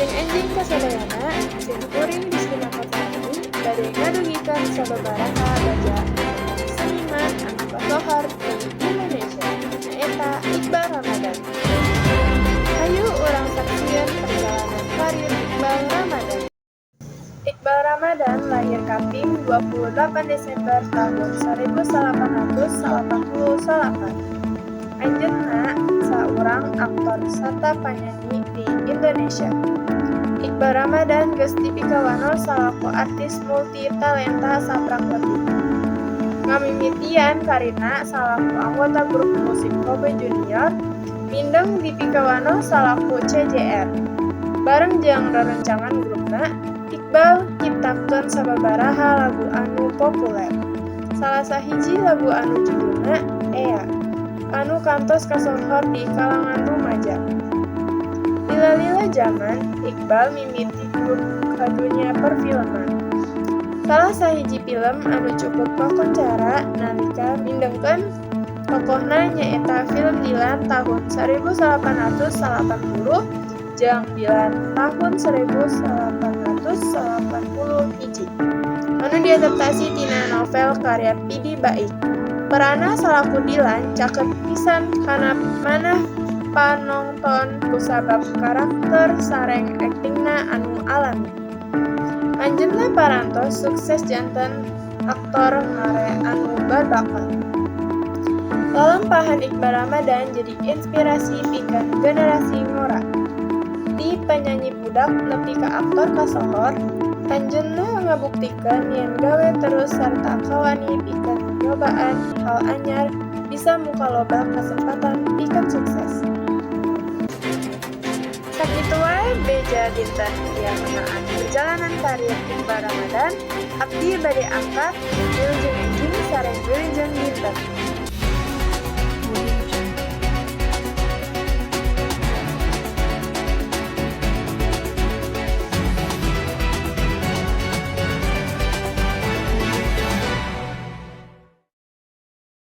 Wilujeng enjing kasadayana, sim kuring Rizky Makotarani bade ngadugikeun sababaraha baja seniman anu kasohor di Indonesia, nyaeta Iqbaal Ramadhan. Hayu urang saksieun perjalanan karir Iqbaal Ramadhan. Iqbaal Ramadhan lahir kaping 28 Desember tahun 1889. Anjeunna saurang aktor sarta panyanyi di Indonesia. Iqbaal Ramadhan geus dipikawanoh salaku artis multi talenta saprak leutik. Ngamimitian karirna salaku anggota grup musik Kobe Junior, mindeng dipikawanoh salaku CJR. Bareng jeung rerencangan grupna, Iqbaal nyiptakeun sababaraha lagu anu populer. Salah sahiji lagu anu judulna "Ea" anu kantos kasohor di kalangan rumaja. Lila-lila jaman, Iqbaal mimiti grup ka dunya perfilman. Salah sahiji film anu cukup kakoncara nalika mindengkeun tokohna nyaeta film Dilan tahun 1980 jeung Dilan tahun 1981 anu diadaptasi tina novel karya Pidi Baiq. Peranna salaku Dilan caket pisan kana manah panongton kusabab karakter sareng aktingna anu alami. Anjeunna parantos sukses janten aktor ngare anu berbakat. Lalampahan Iqbaal Ramadhan jadi inspirasi pikeun generasi ngora. Ti penyanyi budak nepi ka aktor kasohor, anjeunna ngabuktikeun yen gawe terus sarta kawani pikeun nyobaan hal anyar bisa muka loba kasempatan pikeun sukses. Sakitu wae beja dinten ieu ngeunaan perjalanan karir Iqbaal Ramadhan. Abdi bade angkat, wilujeng enjing sareng wilujeng dinten.